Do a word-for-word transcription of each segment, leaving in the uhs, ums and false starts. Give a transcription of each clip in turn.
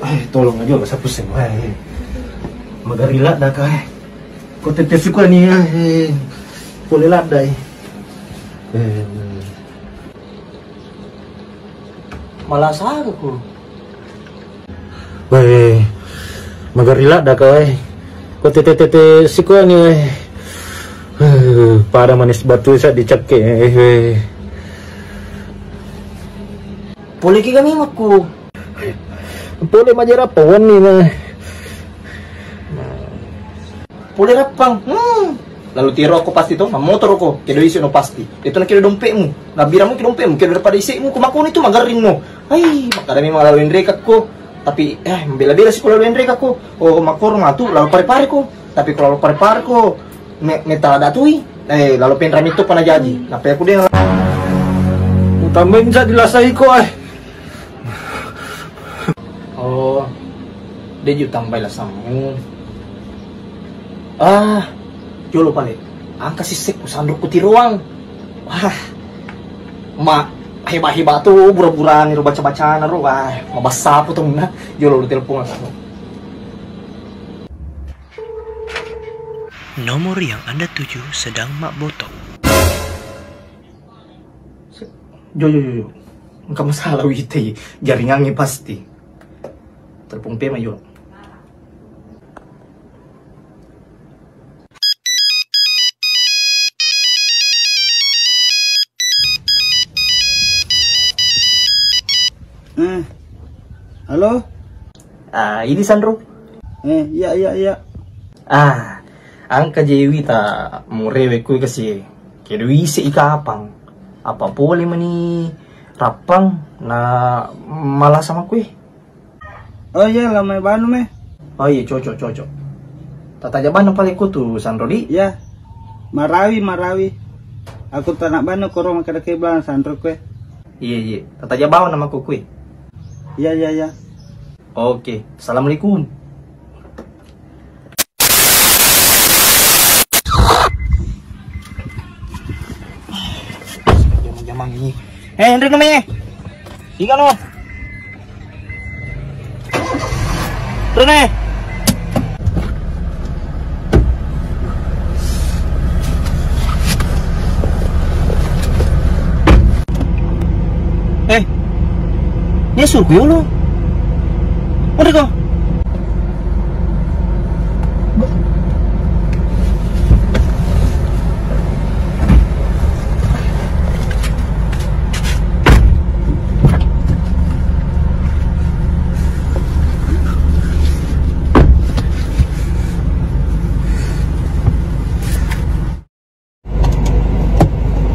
Eh, tolong aja, saya pusing. Eh, magari ladda ka, eh. Ko tette suka ni, eh. Pole ladda, eh. Eh, malasa aku. Weh, magari ladda ka, weh. Ko tete-tete sikuani, weh. Eh, pada manis batu sa dicakke, eh, weh. Pole ki kami makku. Pole majara pawan ni, nah. Pole Rappang. Hmm. Lalu tiro ko pasti to, mammotoro ko, kedo isi no pasti. Itu na kedo dompetmu. Nabbiramu ki dompetmu, kedo daripada ise'mu, ko makoni tu magarring no. Hai, makkada memang lalu enrekakko. Tapi, eh, membela-bela si ko lalu enrekakko. Oh, makkoro matu, lalu pare-pare ko. Tapi ko lalu pare-pare ko, me-, meta ada tui. Eh, lalu penra mitu pana jaji. Napa aku deh. Utambain sa dilasai ko, eh. Oh, de' ju tambai lasammu. Ah, jolo pale. Angka sissekku, sandrokku tiroang. Wah, ma, heba-heba tu bura-burani ro baca-bacana ro. Wah, mabassa apa tu na. Jolo lu telepon aku. Nomor yang Anda tuju sedang mabboto. Jo, jo, jo, jo. Engka masalah wita i. Jaringangnge pasti. Telepon pema yo. Eh, halo? Ah, ini Sanro. Eh, iya, iya, iya. Ah, angka je wita murewe kui kasi. Kedo ise i kapang. Apa pole mani Rappang na malasa makui. Oh iya, lamai banu me. Oh iya, cocok, cocok. Tataja banu pale kutu Sanro di. Iya. Marawi, marawi. Aku tanak banu koro makkeda keblang Sanro kue. Iya, iya. Tataja bawa nama kukui. Iya, iya, iya. Oke, assalamualaikum. Jamang-jamang ini. Eh, Rene, me. Iga no. Rene. Eh, dia suruh yolo. Udah kok.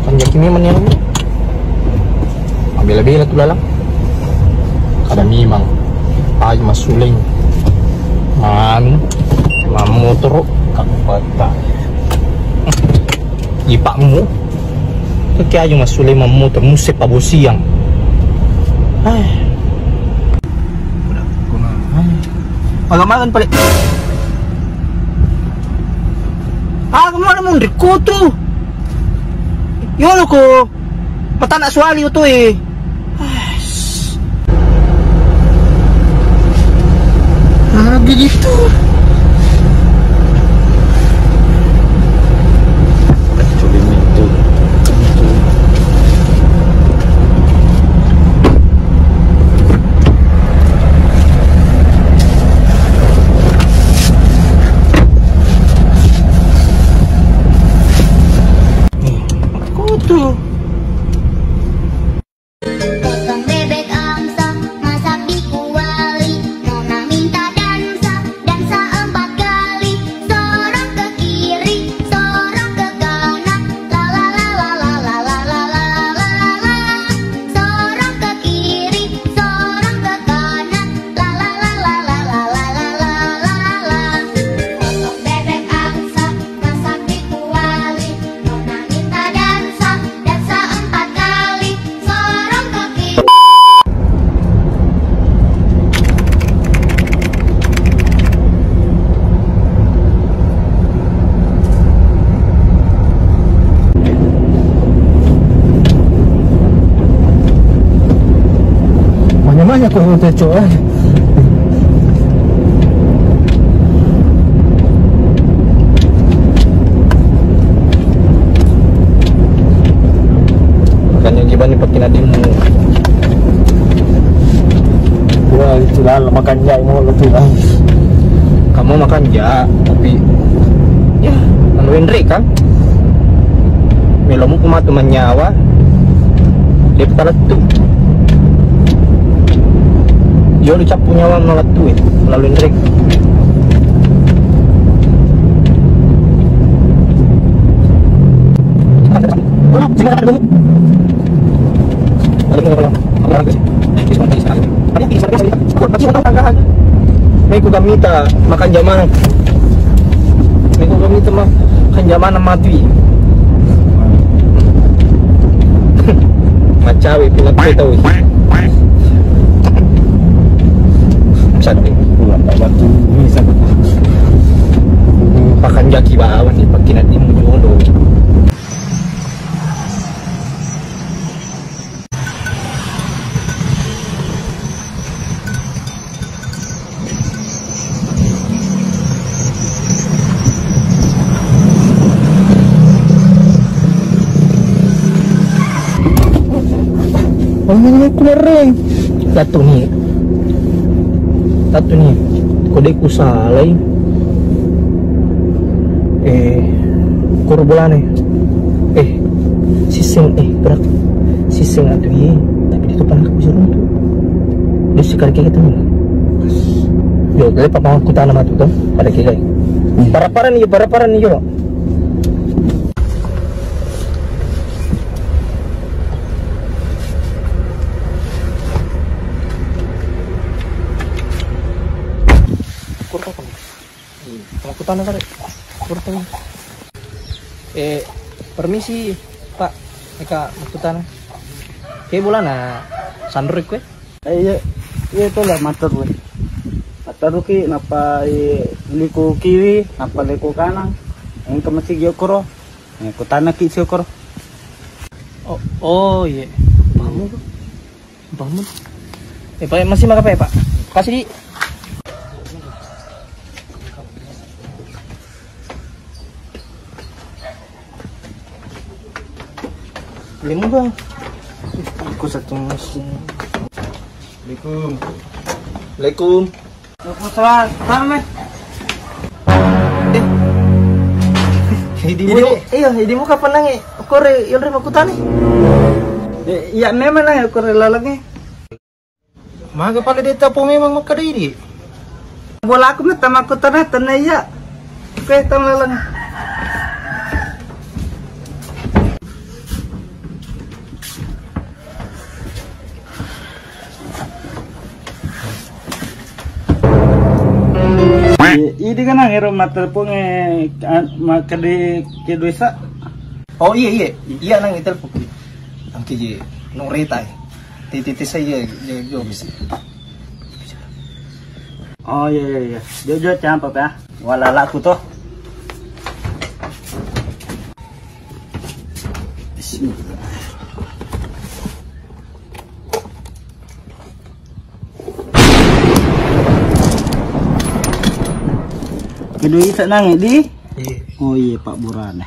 Panjaki memang ni anu. Mabela-bela tu lalang. Kada memang. Ai masuleng. Manu. Mammotoro. Kampata. Ipakmu. Kaki aja masuleng mammotoro. Musse pabosiang. Ai. Magang-magang pale. Ah, kamu ada munri kutu. Yolo ko. Matana suali utu e. Ah, begitu. Kutu. Potong bebek angsa, masak di kuali, Nona minta dansa, dansa Coba. Makanya gimana pakai nadimu? Wah, itu lah, makan jai mau lebih lah. Kamu makan ja, tapi ya, anu Indri kan? Melomu ku matu manyawa, de' talettu. Yo, lu cappu nyawa malettu, eh, melalui Indri. Mekko gamita makan jamang. Mekko gamita makan jamang matui. Macawe pinappu tau. Satu. Pulang batu. Pakan jaki bawah nih, pakai nanti mau jodoh. Omong aku mereng. Satu nih. Satu nih. Kode ku salai. Eh, koro bolana. Eh, siseng, eh, berak. Siseng atu, iya. Tapi itu pernah aku suruh tuh. Dia sekali kayak gitu. Yo, tapi papa aku tanam atu tuh, pada kira. Para-para nih, para-para nih, yo. Kurang apa? Makkutana kare. Kurang. Eh, permisi, Pak. Eka makkutana. Ke bolana Sandro kue? Eh, iya. Iya, itu lah mater kue. Mater ki, napa, eh, liku kiri, napa liku kanan. Engka masih giokoro. Eh, kutana ki siokoro. Oh, oh, iya. Paham aku. Paham. Eh, Pak, masih makan apa ya, Pak? Kasih di. Lima, Bang. Aku satu masih. Assalamualaikum. Waalaikumsalam. Waalaikumsalam. Salam, eh. Eh. Idimu, idimu, iya, idimu kapan nangi? Kore yonre makkutani? Eh, iya, memang nangi kore lalangi. Maga pale de' tapo memang makkeda idi. Bola aku metta makkutana tenna iya. Oke, tang lalang. Idi kana ero mattelepon e, makkeda ke dua sa. Oh, iya, iya. Iya, nang telepon. Angki je, no reta e. Titi saya, iya, iya, iya, bisa. Oh, iya, iya, iya. Jojo campa ya. Wala laku to. Bismillah. Kedua isa nang di? Iya. Oh iya, Pak Burane.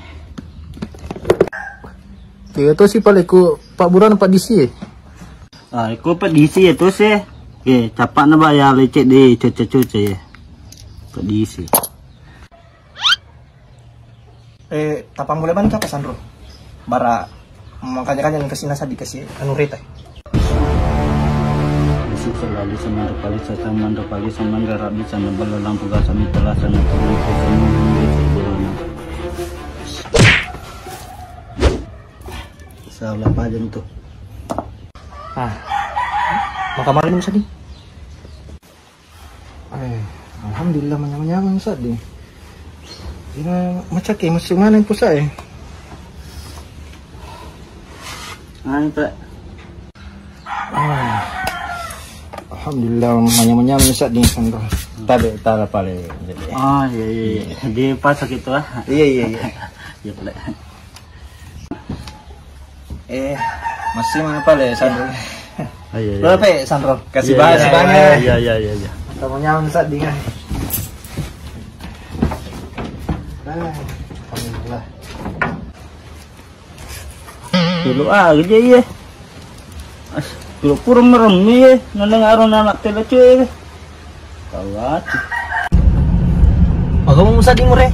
Tiga to si paleku Pak Burane, Pak D C. Ah, iko Pak D C ya to se. Eh, capakna ba ya lecek de coca-coca ya. Pak D C. Eh, tapang boleh ban kapa Sandro? Bara makanya-kanya nih kasih nasa dikasih anu reta. Isi selalu semanda pali, semanda pali, semanda rabi, sana bala lampu gasa, mitela sana turun ke sana. Salah pajam tuh. Ah, maka malam ini sedih. Eh, alhamdulillah, manyamang-nyamang saddi. Ina macake massu maneng pusae. Anu, Pak. Ah. Alhamdulillah, manyamang-nyamang saddi, Sandro. Tabe tala pale. Ah, iya, iya, iya. Di pas gitu ah. Iya, iya, iya. Iya, Pak. Eh, masih mana pale, Sandro? Ah, iya, iya. Lo pe, Sanro. Kasih banyak. Iya, iya, iya, iya, iya. Kamu nyaman saat dingin. Ah, alhamdulillah. Tulu aga je iye. As, tulu pura merem iye, nandang aro nanak tela cuy. Kawati. Maka mau musa di mure.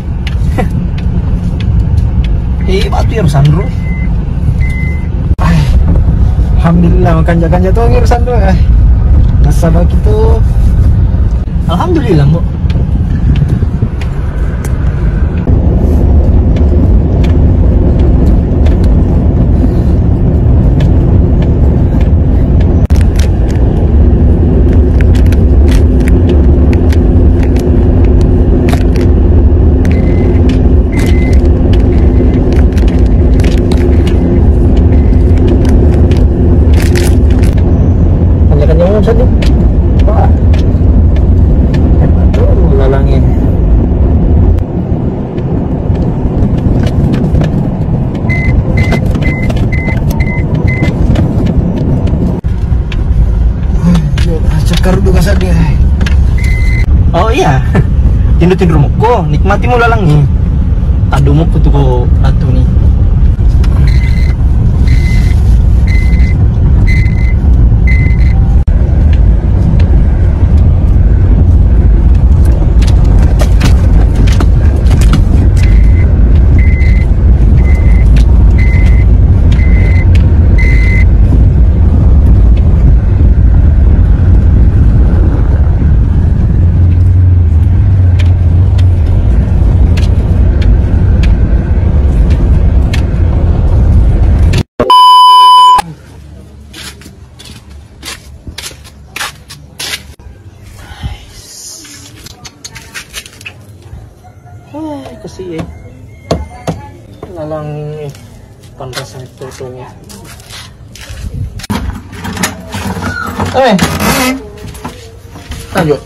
Eh, batu ya Sanro. Alhamdulillah, makanja-kanja tuh ya Sanro. Eh, nasaba gitu. Alhamdulillah, Mbok. Kencang-kencang saja. Wah. Aduh, lalangnya. Cakar dulu kasar dia. Oh iya. Tinro-tinro mokko, nikmati mo lalangngi. Taddo mokko tu ko ratu ni. Eh, kasi eh. Lalang eh. Pantas itu tuh. Eh. Lanjut.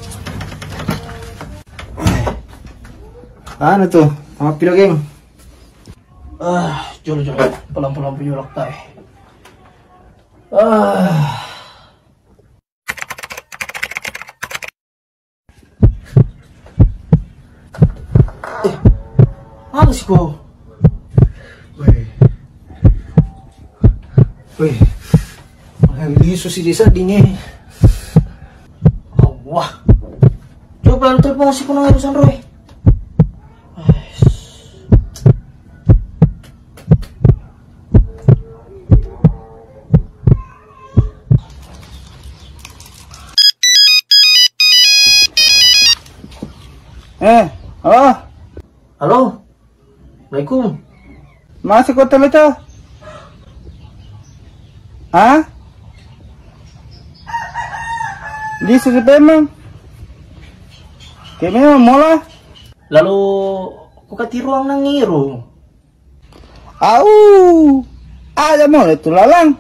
Anu tuh, sama video game. Ah, jolo, jolo. Pelan-pelan penyulak tai. Ah. Eh, apa sih kok? Weh. Weh. Lisu si desa dini. Allah. Coba lu telepon si kunang urusan Roy. Eh, halo? Halo? Assalamualaikum. Masih kota lo, Cok? Hah? Lisu si pemang? Ke memang mola? Lalu, ku katiruang nangiru. Au, aja mole tu lalang.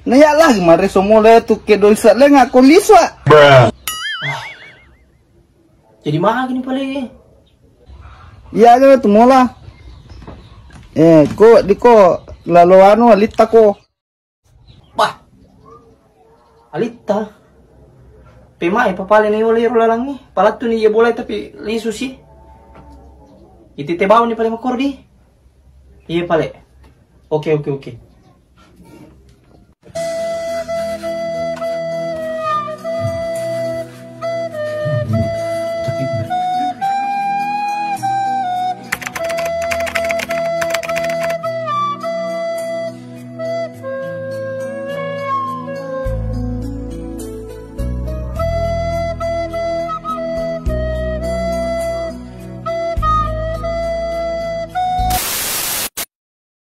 Na ya lagi mareso mole tu ke doi saleng aku liswa. Jadi magi ni pale. Iya aja tu mola. Eh, ko di ko lalo anu alitta ko. Bah. Alitta. Pemai papale ni oleh ro lalangi. Palattu ni ye boleh tapi lisu si. Iti te bau ni pale makordi. Iya pale. Oke, oke, oke.